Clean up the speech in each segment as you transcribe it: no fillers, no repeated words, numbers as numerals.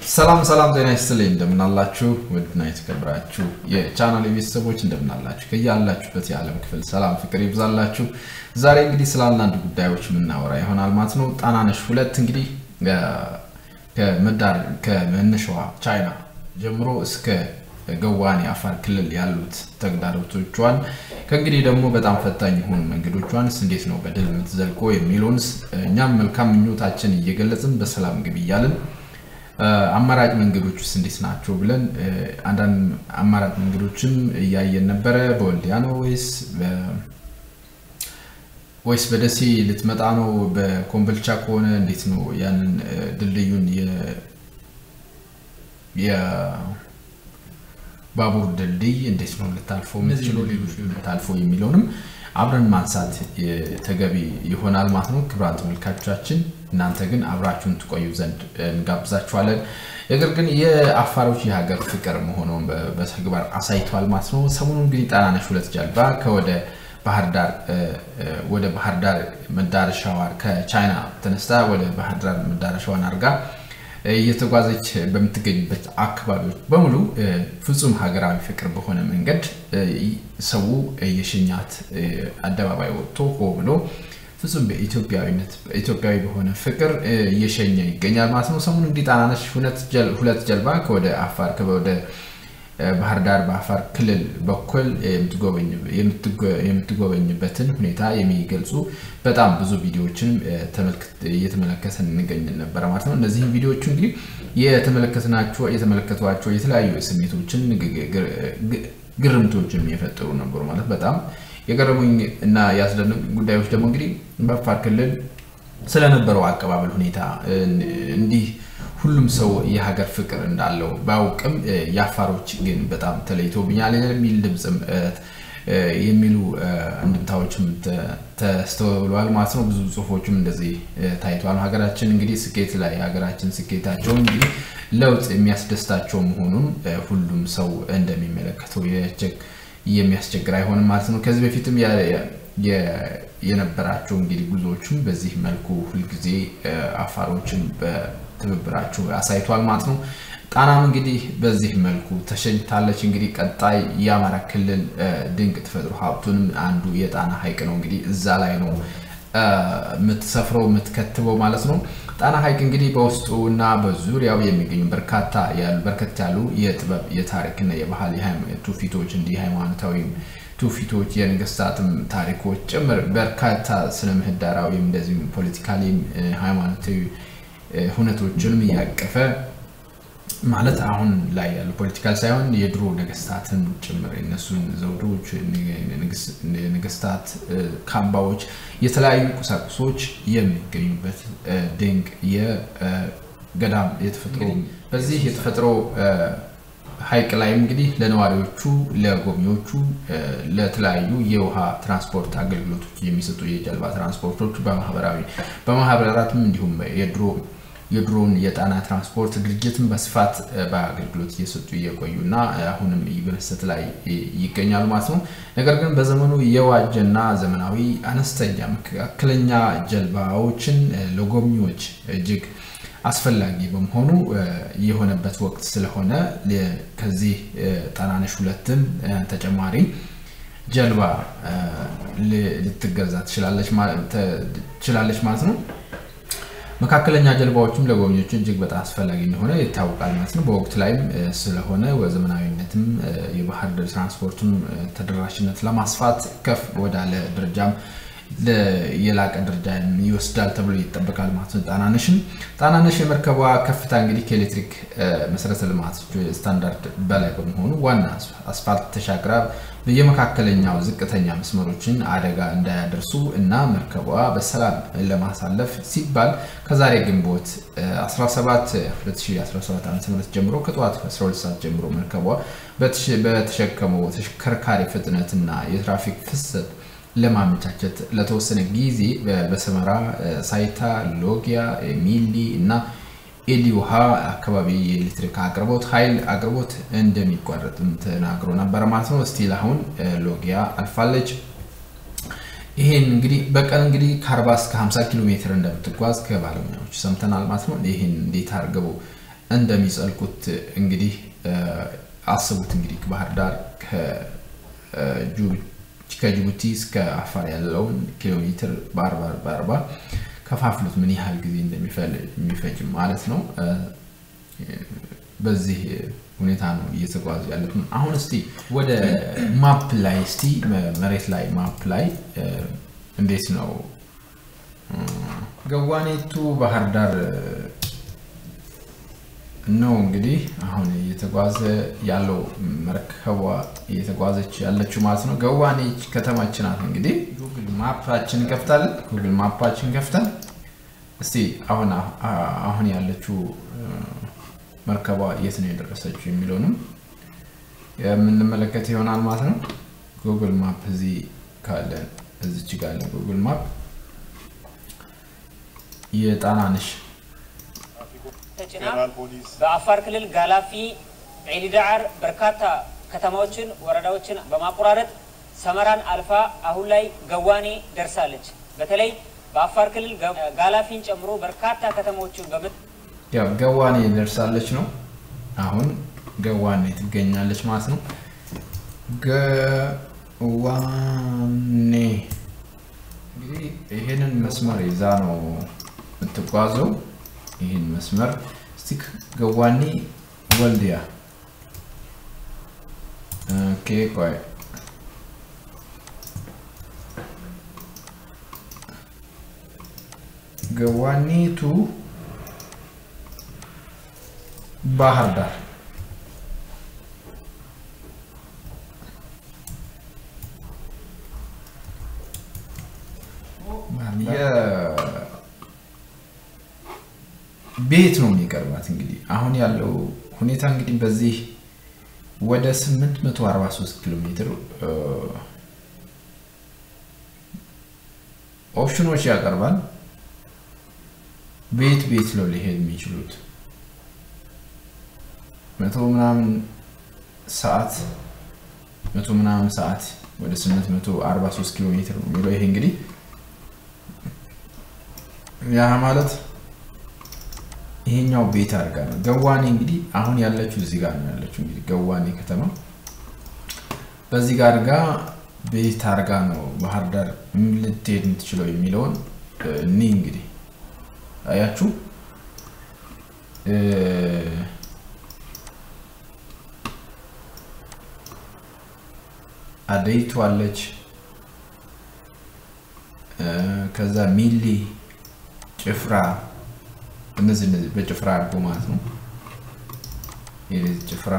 ሰላም ሰላም፣ ጤና ይስጥልኝ፣ እንደምናላችሁ ውድና የተከበራችሁ የቻናል ቤተሰቦች፣ እንደምናላችሁ? ከያላችሁበት የዓለም ክፍል ሰላም ፍቅር ይብዛላችሁ። ዛሬ እንግዲህ ስለ አንዳንድ ጉዳዮች የምናወራ ይሆናል ማለት ነው። ጣናነሽ 2 እንግዲህ ከመዳር ከመነሻዋ ቻይና ጀምሮ እስከ ገዋኔ አፋር ክልል ያሉት ተግዳሮቶቿን፣ ከእንግዲህ ደግሞ በጣም ፈታኝ የሆኑ መንገዶቿንስ እንዴት ነው በድል የምትዘልቆ የሚለውንስ እኛም መልካም ምኞታችን እየገለጽን፣ በሰላም ግቢ እያልን፣ አማራጭ መንገዶች ውስጥ እንዴት ናቸው ብለን አንዳንድ አማራጭ መንገዶችም እያየን ነበረ። በወልዲያ ነው ወይስ በደሴ ልትመጣ ነው? በኮምቦልቻ ከሆነ እንዴት ነው ያንን ድልድዩን፣ የባቡር ድልድይ እንዴት ነው ልታልፈው የምትችለው፣ ሌሎች ልታልፈው የሚለውንም አብረን ማንሳት ተገቢ ይሆናል ማለት ነው። ክቡራን ተመልካቾቻችን፣ እናንተ ግን አብራችሁን ትቆዩ ዘንድ እንጋብዛችኋለን። ነገር ግን የአፋሮች የሀገር ፍቅር መሆኑን በተግባር አሳይተዋል ማለት ነው። ሰሞኑን እንግዲህ ጣናነሽ 2 ጀልባ ከወደ ባህር ዳር ወደ ባህር ዳር መዳረሻዋ፣ ከቻይና ተነስታ ወደ ባህር ዳር መዳረሻዋን አድርጋ እየተጓዘች በምትገኝበት አካባቢዎች በሙሉ ፍጹም ሀገራዊ ፍቅር በሆነ መንገድ ሰው እየሸኛት፣ አደባባይ ወጥቶ ሆ ብሎ ፍጹም በኢትዮጵያዊነት፣ ኢትዮጵያዊ በሆነ ፍቅር እየሸኘ ይገኛል ማለት ነው። ሰሞኑን እንግዲህ ጣናነሽ 2 ጀልባ ከወደ አፋር ወደ ባህር ዳር በአፋር ክልል በኩል የምትጎበኝበትን ሁኔታ የሚገልጹ በጣም ብዙ ቪዲዮዎችን እየተመለከትን እንገኝ ነበረ ማለት ነው። እነዚህም ቪዲዮዎች እንግዲህ የተመለከትናቸው፣ የተመለከቷቸው የተለያዩ ስሜቶችን፣ ግርምቶችን የፈጠሩ ነበሩ ማለት። በጣም የገረሙኝ እና ያስደነቁኝ ጉዳዮች ደግሞ እንግዲህ በአፋር ክልል ስለነበረው አቀባበል ሁኔታ፣ እንዲህ ሁሉም ሰው የሀገር ፍቅር እንዳለው ባውቅም የአፋሮች ግን በጣም ተለይቶብኛል የሚል ድምፅም የሚሉ እንድምታዎችም ተስተውለዋል ማለት ነው። ብዙ ጽሁፎችም እንደዚህ ታይተዋል። ሀገራችን እንግዲህ ስኬት ላይ፣ ሀገራችን ስኬታቸውን እንግዲህ ለውጥ የሚያስደስታቸው መሆኑን ሁሉም ሰው እንደሚመለከተው የሚያስቸግር አይሆንም ማለት ነው። ከዚህ በፊትም የነበራቸው እንግዲህ ጉዞዎችም በዚህ መልኩ ሁልጊዜ አፋሮችን በትብብራቸው አሳይቷል ማለት ነው። ጣናም እንግዲህ በዚህ መልኩ ተሸኝታለች። እንግዲህ ቀጣይ የአማራ ክልል ድንቅ ተፈጥሮ ሀብቱንም አንዱ የጣና ሐይቅ ነው። እንግዲህ እዛ ላይ ነው የምትሰፍረው፣ የምትከትበው ማለት ነው። ጣና ሐይቅ እንግዲህ በውስጡ እና በዙሪያው የሚገኙ በርካታ ያሉ፣ በርከት ያሉ የጥበብ፣ የታሪክና የባህል ትውፊቶች፣ እንዲህ ሃይማኖታዊ ትውፊቶች፣ የነገስታትም ታሪኮች ጭምር፣ በርካታ ስነ ምህዳራዊም እንደዚሁም politically ም ሃይማኖታዊ ሁነቶችንም እያቀፈ፣ ማለት አሁን ላይ ያሉ political ሳይሆን የድሮ ነገስታትን ጭምር፣ የነሱን ዘውዶች፣ የነገስታት ካምባዎች፣ የተለያዩ ቁሳቁሶች የሚገኙበት ድንቅ የገዳም የተፈጥሮ፣ በዚህ የተፈጥሮ ሐይቅ ላይ እንግዲህ ለነዋሪዎቹ፣ ለጎብኚዎቹ፣ ለተለያዩ የውሃ ትራንስፖርት አገልግሎቶች የሚሰጡ የጀልባ ትራንስፖርቶች በማህበራዊ በማህበራትም እንዲሁም የድሮውን የጣና ትራንስፖርት ድርጅትን በስፋት በአገልግሎት እየሰጡ እየቆዩ እና አሁንም በመስጠት ላይ ይገኛሉ ማለት ነው። ነገር ግን በዘመኑ የዋጀና ዘመናዊ አነስተኛ፣ መካከለኛ ጀልባዎችን ለጎብኚዎች እጅግ አስፈላጊ በመሆኑ የሆነበት ወቅት ስለሆነ ከዚህ ጣናነሽ 2ም ተጨማሪ ጀልባ ልትገዛ ትችላለች ማለት ነው። መካከለኛ ጀልባዎችም ለጎብኚዎቹ እጅግ በጣም አስፈላጊ እንደሆነ ይታወቃል ማለት ነው። በወቅቱ ላይም ስለሆነ በዘመናዊነትም የባህር ትራንስፖርቱን ተደራሽነት ለማስፋት ከፍ ወዳለ ደረጃም፣ የላቀ ደረጃ ይወስዳል ተብሎ ይጠበቃል ማለት ነው። ጣናነሽን ጣናነሽ የመርከቧ ከፍታ እንግዲህ ከኤሌክትሪክ መሰረተ ልማት ስታንዳርድ በላይ በመሆኑ ዋና አስፋልት ተሻግራ የመካከለኛው ዝቅተኛ መስመሮችን አደጋ እንዳያደርሱ እና መርከቧ በሰላም ለማሳለፍ ሲባል ከዛሬ ግንቦት 17 2017 ዓ.ም ጀምሮ ከጠዋት 12 ሰዓት ጀምሮ መርከቧ በተሸከመው ተሽከርካሪ ፍጥነትና የትራፊክ ፍሰት ለማመቻቸት ለተወሰነ ጊዜ በሰመራ፣ ሳይታ፣ ሎጊያ፣ ሚሊ እና ኤሊ ውሃ አካባቢ የኤሌክትሪክ አቅርቦት ኃይል አቅርቦት እንደሚቋረጥም ተናግሮ ነበር ማለት ነው። Still አሁን ሎጊያ አልፋለች። ይሄን እንግዲህ በቀን እንግዲህ ከ40 እስከ 50 ኪሎ ሜትር እንደምትጓዝ ከባለሙያዎች ሰምተናል ማለት ነው። ይሄን እንዴት አድርገው እንደሚጸልቁት እንግዲህ አስቡት። እንግዲህ ባህር ዳር ከጅቡቲ እስከ አፋር ያለውን ኪሎ ሜትር በ40 ከፋፍሉት ምን ያህል ጊዜ እንደሚፈጅ ማለት ነው። በዚህ ሁኔታ ነው እየተጓዙ ያሉት። አሁን እስቲ ወደ map ላይ እስቲ መሬት ላይ map ላይ እንዴት ነው ገዋኔ to ባህር ዳር ነው እንግዲህ አሁን እየተጓዘ ያለው መርከቧ እየተጓዘች ያለችው ማለት ነው። ገዋኔ ከተማችን ናት። እንግዲህ Google Map ኣችን ከፍታለን። Google Map ኣችን ከፍተን እስቲ አሁን ያለችው መርከቧ የት ነው የደረሰችው የሚለውንም የምንመለከት ይሆናል ማለት ነው። Google Map እዚህ ካለ እዚች ጋር አለ Google Map የጣናነሽ ተጭና በአፋር ክልል ጋላፊ፣ ዒሊዳዓር በርካታ ከተማዎችን ወረዳዎችን በማቆራረጥ ሰመራን አልፋ አሁን ላይ ገዋኔ ደርሳለች። በተለይ በአፋር ክልል ጋላፊን ጨምሮ በርካታ ከተማዎችን ያው ገዋኔ ደርሳለች ነው። አሁን ገዋኔ ትገኛለች ማለት ነው። ገዋኔ እንግዲህ ይሄንን መስመር ይዛ ነው የምትጓዘው። ይሄን መስመር እስቲ ገዋኔ ወልዲያ okay ቆይ ገዋኔ to ባህር ዳር ቤት ነው የሚቀርባት። እንግዲህ አሁን ያለው ሁኔታ እንግዲህ በዚህ ወደ 843 ኪሎ ሜትር ኦፕሽኖች ያቀርባል። ቤት ቤት ነው ሊሄድ የሚችሉት መቶ ምናምን ሰዓት ወደ 843 ኪሎ ሜትር ነው የሚለው። ይሄ እንግዲህ ያ ማለት ይሄኛው ቤት አድርጋ ነው ገዋኔ እንግዲህ አሁን ያለችው እዚህ ጋር ነው ያለችው። እንግዲህ ገዋኔ ከተማ በዚህ ጋር አድርጋ ቤት አድርጋ ነው ባህር ዳር ልትሄድ የምትችለው የሚለውን እኔ እንግዲህ አያችሁ አደይቱ አለች፣ ከዛ ሚሊ፣ ጭፍራ እነዚህ በጭፍራ አድርጎ ማለት ነው። ይሄ ጭፍራ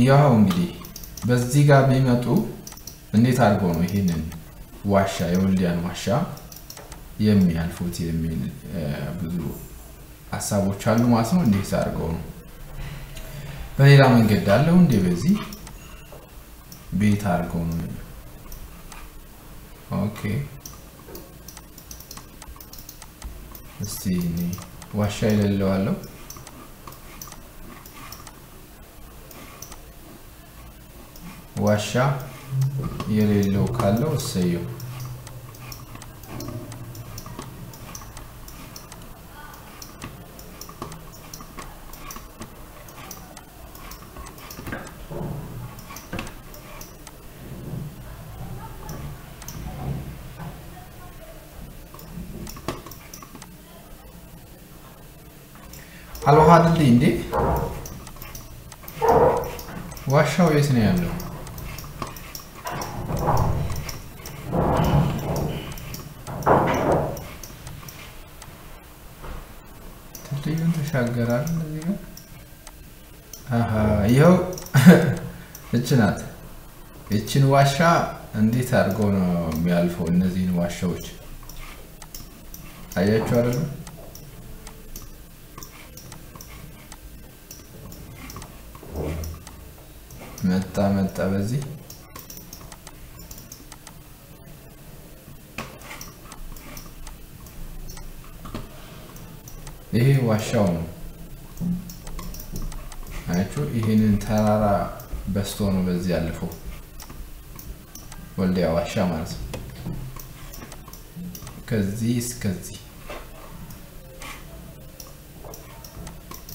ያው እንግዲህ በዚህ ጋር ቢመጡ እንዴት አድርገው ነው ይሄንን ዋሻ የወልዲያን ዋሻ የሚያልፉት የሚል ብዙ ሐሳቦች አሉ ማለት ነው። እንዴት አድርገው ነው በሌላ መንገድ አለው እንዴ በዚህ ቤት አድርገው ነው? okay እስቲ ዋሻ የሌለው አለው። ዋሻ የሌለው ካለው እሰየው። አልውሃ ድልድይ እንዴ? ዋሻው የት ነው ያለው? ድልድዩን ተሻገራል። እዚህ ጋር አሃ ይኸው እቺ ናት። እቺን ዋሻ እንዴት አድርገው ነው የሚያልፈው? እነዚህን ዋሻዎች አያችሁ አይደል? መጣ መጣ በዚህ ይሄ ዋሻው ነው። አያችሁ፣ ይሄንን ተራራ በስቶ ነው በዚህ ያለፈው ወልዲያ ዋሻ ማለት ነው። ከዚህ እስከዚህ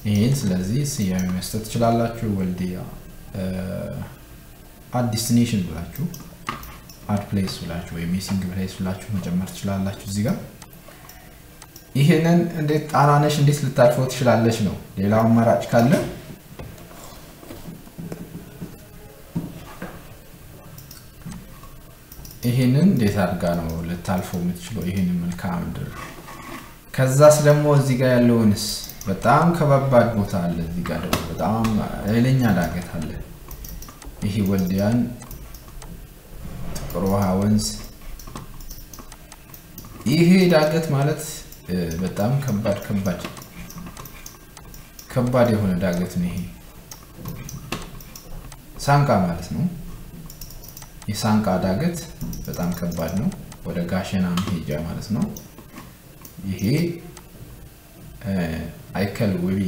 ይሄን ስለዚህ ስያሜ መስጠት ትችላላችሁ። ወልዲያ add destination ብላችሁ add place ብላችሁ ወይ missing place ብላችሁ መጨመር ትችላላችሁ። እዚህ ጋር ይሄንን እንዴት ጣናነሽ እንዴት ልታልፈው ትችላለች ነው። ሌላው አማራጭ ካለ ይሄንን እንዴት አድርጋ ነው ልታልፈው የምትችለው? ይሄንን መልክዓ ምድር ከዛስ ደግሞ እዚህ ጋር ያለውንስ በጣም ከባባድ ቦታ አለ። እዚህ ጋር ደግሞ በጣም ኃይለኛ ዳገት አለ። ይሄ ወልዲያን ጥቁር ውሃ ወንዝ ይሄ ዳገት ማለት በጣም ከባድ ከባድ ከባድ የሆነ ዳገት ነው። ይሄ ሳንቃ ማለት ነው። የሳንቃ ዳገት በጣም ከባድ ነው። ወደ ጋሸና መሄጃ ማለት ነው። ይሄ አይከል ወቢ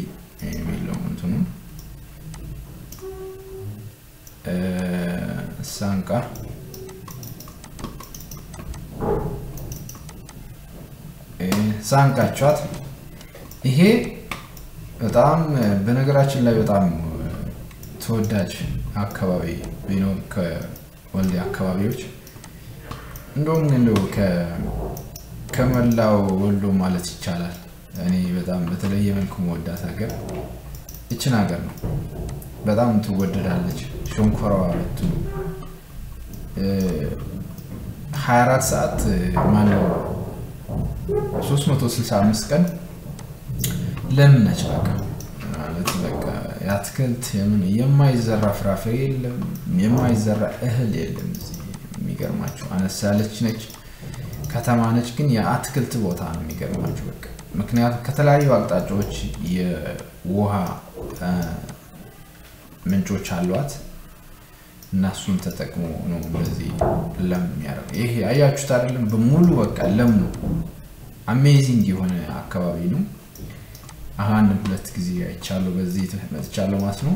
የሚለው እንትኑ ሳንቃ ሳንቃቿት ይሄ በጣም በነገራችን ላይ በጣም ተወዳጅ አካባቢ ቢኖር ከወልዲያ አካባቢዎች እንደውም እንደው ከመላው ወሎ ማለት ይቻላል እኔ በጣም በተለየ መልኩ መወዳት ሀገር እችን ሀገር ነው። በጣም ትወደዳለች። ሸንኮራዋ ብትሉ 24 ሰዓት ማነው 365 ቀን ለም ነች። በቃ ማለት በቃ የአትክልት የምን የማይዘራ ፍራፍሬ የለም፣ የማይዘራ እህል የለም። እዚህ የሚገርማችሁ አነስ ያለች ነች ከተማ ነች፣ ግን የአትክልት ቦታ ነው የሚገርማችሁ በቃ ምክንያቱም ከተለያዩ አቅጣጫዎች የውሃ ምንጮች አሏት እና እሱን ተጠቅሞ ነው እንደዚህ ለም የሚያደርገው። ይሄ አያችሁት አይደለም? በሙሉ በቃ ለም ነው። amazing የሆነ አካባቢ ነው። አሁን ሁለት ጊዜ አይቻለሁ፣ በዚህ መጥቻለሁ ማለት ነው።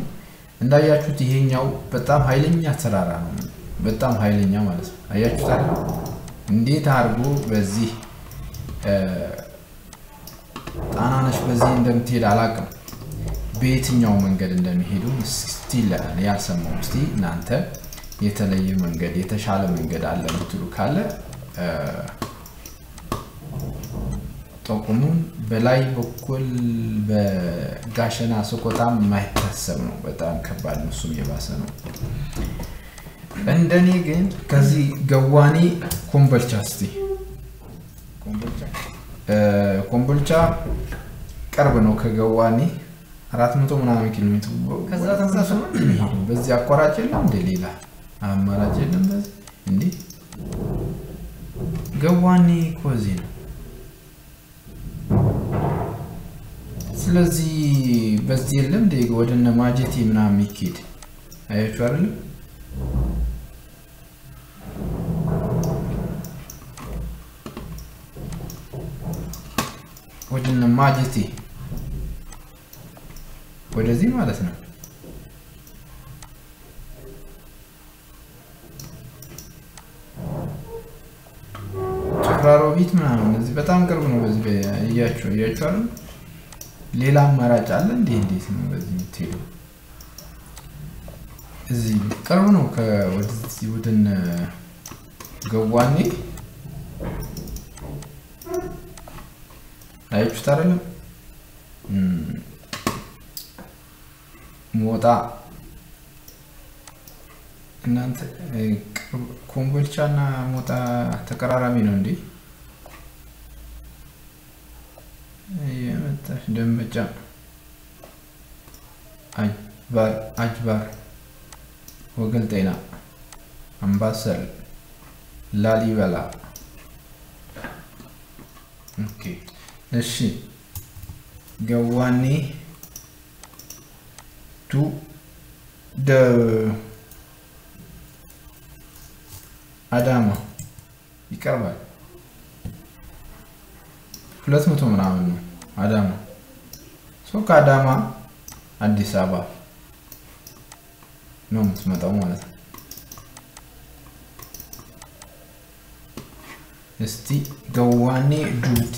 እንዳያችሁት ይሄኛው በጣም ኃይለኛ ተራራ ነው። በጣም ኃይለኛ ማለት ነው። አያችሁት አይደል? እንዴት አድርጎ በዚህ ጣናነሽ በዚህ እንደምትሄድ አላውቅም። በየትኛው መንገድ እንደሚሄዱ እስቲ ያልሰማው እስቲ እናንተ የተለየ መንገድ የተሻለ መንገድ አለ የምትሉ ካለ ጠቁሙን። በላይ በኩል በጋሸና ሰቆጣም የማይታሰብ ነው። በጣም ከባድ ነው። እሱም የባሰ ነው። እንደኔ ግን ከዚህ ገዋኔ ኮምቦልቻ እስቲ ኮምቦልቻ ቅርብ ነው ከገዋኔ 400 ምናምን ኪሎ ሜትር። ከዛ ተመልሶ ነው የሚሄደው። በዚህ አቋራጭ የለም እንደ ሌላ አማራጭ የለም። በዚህ እንዴ ገዋኔ እኮ እዚህ ነው። ስለዚህ በዚህ የለም እንደ ወደነ ማጀቴ ምናምን የሚኬድ አያችሁ አይደል? ወደነ ማጀቴ ወደዚህ ማለት ነው። ሮቢት ምናምን እዚህ በጣም ቅርብ ነው። በዚህ እያችሁ እያችሁ አይደል? ሌላ አማራጭ አለ እንዴ? እንዴት ነው በዚህ የምትሄደው? እዚህ ቅርብ ነው ከወደዚህ ወደነ ገዋኔ አያችሁት አይደለም? ሞጣ እናንተ ኮምቦልቻና ሞጣ ተቀራራቢ ነው እንዴ? የመጣሽ ደንበጫ አጅባር አጅባር ወገል ጤና አምባሰል ላሊበላ። okay እሺ ገዋኔ to the አዳማ ይቀርባል። 200 ምናምን ነው አዳማ። So ከአዳማ አዲስ አበባ ነው የምትመጣው ማለት ነው። እስቲ ገዋኔ ጅቡቲ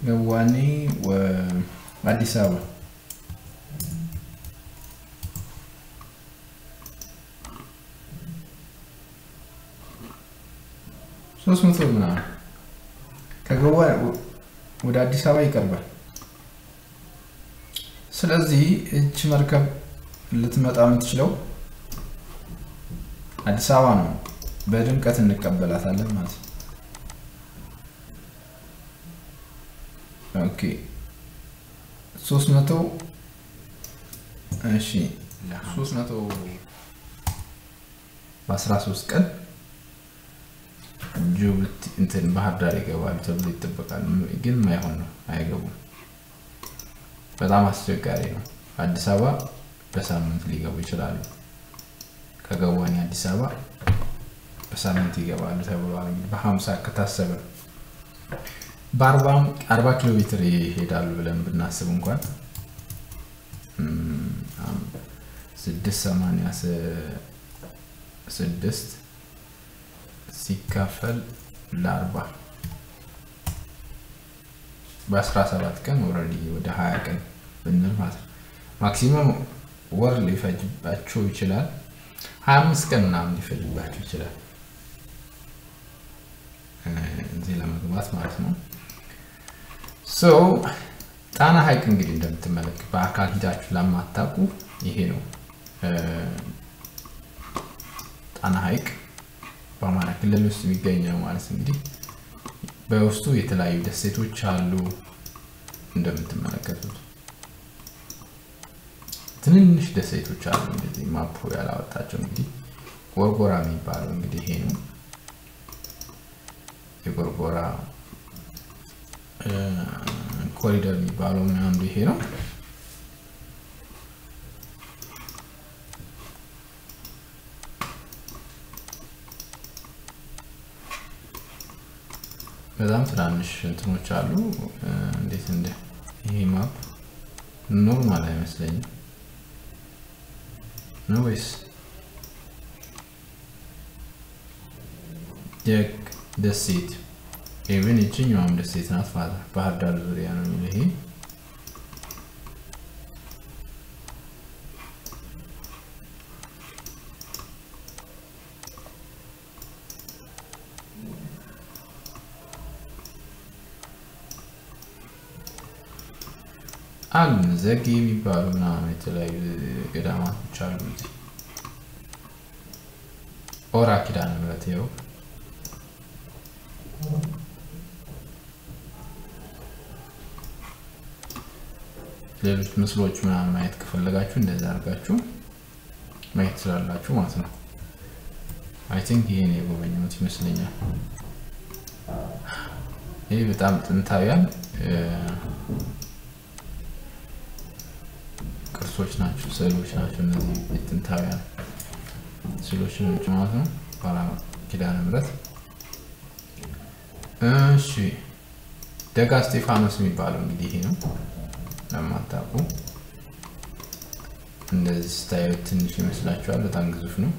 ገዋኔ አዲስ አበባ 300 ምናምን ከገዋ ወደ አዲስ አበባ ይቀርባል። ስለዚህ እች መርከብ ልትመጣ የምትችለው አዲስ አበባ ነው። በድምቀት እንቀበላታለን ማለት ነው። Okay 300 እሺ 300 በ13 ቀን ጅቡቲ እንትን ባህር ዳር ይገባሉ ተብሎ ይጠበቃል። ግን ማይሆን ነው፣ አይገቡም። በጣም አስቸጋሪ ነው። አዲስ አበባ በሳምንት ሊገቡ ይችላሉ። ከገዋኔ አዲስ አበባ በሳምንት ይገባሉ ተብሏል። በ50 ከታሰበ በ40 ኪሎ ሜትር ይሄዳሉ ብለን ብናስብ እንኳን 686 ሲካፈል ለ40 በ17 ቀን already ወደ 20 ቀን ብንል ማለት ነው። Maximum ወር ሊፈጅባቸው ይችላል። 25 ቀን ምናምን ሊፈጅባቸው ይችላል እዚህ ለመግባት ማለት ነው። So ጣና ሐይቅ እንግዲህ እንደምትመለከቱ በአካል ሂዳችሁ ለማታውቁ ይሄ ነው ጣና ሐይቅ በአማራ ክልል ውስጥ የሚገኘው ማለት እንግዲህ በውስጡ የተለያዩ ደሴቶች አሉ። እንደምትመለከቱት ትንንሽ ደሴቶች አሉ። እንደዚህ ማፑ ያላወጣቸው እንግዲህ ጎርጎራ የሚባለው እንግዲህ ይሄ ነው። የጎርጎራ ኮሪደር የሚባለው አንዱ ይሄ ነው። በጣም ትናንሽ እንትኖች አሉ። እንዴት እንደ ይሄ map normal አይመስለኝም ነው ወይስ ደግ ደሴት even ይችኛዋም ደሴት ናት ማለት ባህር ዳር ዙሪያ ነው የሚለው ይሄ። አሉ ዘጌ የሚባሉ ምናምን የተለያዩ ገዳማቶች አሉ። እዚህ ኦራ ኪዳነ ምሕረት ይኸው ሌሎች ምስሎች ምናምን ማየት ከፈለጋችሁ እንደዛ አድርጋችሁ ማየት ትችላላችሁ ማለት ነው። I think ይሄን የጎበኘሁት ይመስለኛል። ይሄ በጣም ጥንታዊያን ቅርሶች ናቸው፣ ስዕሎች ናቸው። እነዚህ ጥንታዊያን ስዕሎች ናቸው ማለት ነው። ኦራ ኪዳነ ምሕረት። እሺ ደጋ እስጢፋኖስ የሚባለው እንግዲህ ይሄ ነው። ለማታውቁ እንደዚህ ስታዩት ትንሽ ይመስላችኋል፣ በጣም ግዙፍ ነው።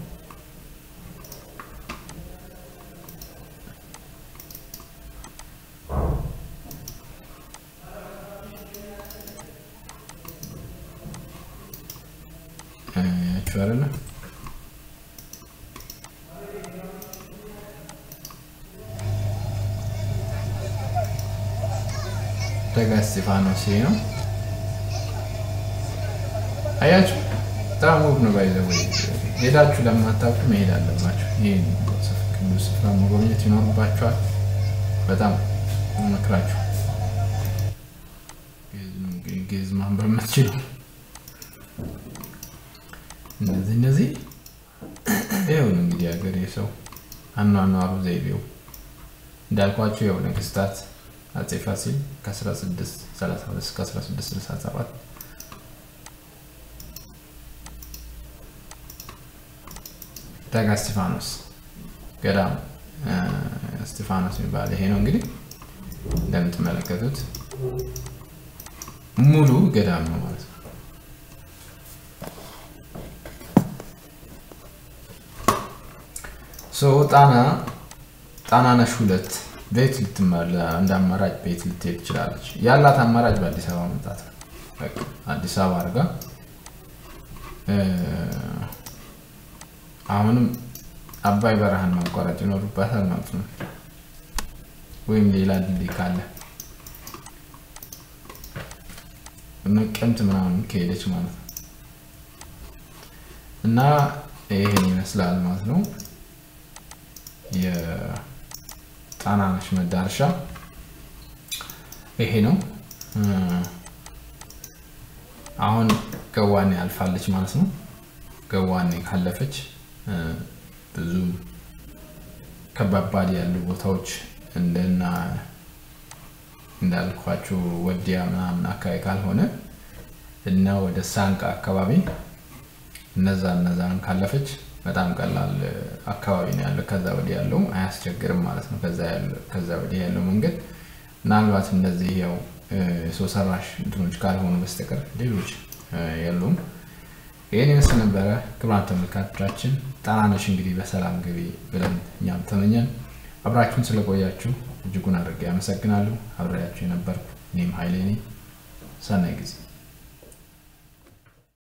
ያችሁ አይደለ? ደጋ እስጢፋኖስ ይሄ ነው። አያችሁ በጣም ውብ ነው። By the way ሄዳችሁ ለማታውቁ መሄድ አለባችሁ። ይሄን ቅዱስ ስፍራ መጎብኘት ይኖርባችኋል። በጣም እመክራችሁ። ግዕዝ ማንበብ የምትችሉ እነዚህ ይኸው እንግዲህ ሀገሬ ሰው አኗኗሩ ዘይቤው እንዳልኳችሁ ያው ነገስታት አፄ ፋሲል ከ1632 እስከ 1667 ደጋ እስጢፋኖስ ገዳም እስጢፋኖስ የሚባል ይሄ ነው። እንግዲህ እንደምትመለከቱት ሙሉ ገዳም ነው ማለት ነው። So ጣናነሽ 2 ቤት ልትመለ እንደ አማራጭ ቤት ልትሄድ ትችላለች። ያላት አማራጭ በአዲስ አበባ መምጣት ነው። በቃ አዲስ አበባ አድርጋ አሁንም አባይ በረሃን ማቋረጥ ይኖርባታል ማለት ነው። ወይም ሌላ ድልድይ ካለ ነቀምት ምናምን ከሄደች ማለት ነው። እና ይሄን ይመስላል ማለት ነው። የጣናነሽ መዳረሻ ይሄ ነው። አሁን ገዋኔ አልፋለች ማለት ነው። ገዋኔ ካለፈች ብዙ ከባባድ ያሉ ቦታዎች እንደና እንዳልኳችሁ ወዲያ ምናምን አካባቢ ካልሆነ እና ወደ ሳንቃ አካባቢ እነዛን ካለፈች በጣም ቀላል አካባቢ ነው ያለው። ከዛ ወዲያ ያለው አያስቸግርም ማለት ነው። ከዛ ወዲያ ያለው መንገድ ምናልባት እንደዚህ ያው ሰው ሰራሽ እንትኖች ካልሆኑ በስተቀር ሌሎች የሉም። ይሄን ይመስል ነበረ ክቡራን ተመልካቾቻችን። ጣናነሽ እንግዲህ በሰላም ግቢ ብለን እኛም ተመኘን። አብራችሁን ስለቆያችሁ እጅጉን አድርጌ አመሰግናለሁ። አብሬያችሁ የነበርኩ እኔም ኃይሌ ነኝ። ሰናይ ጊዜ።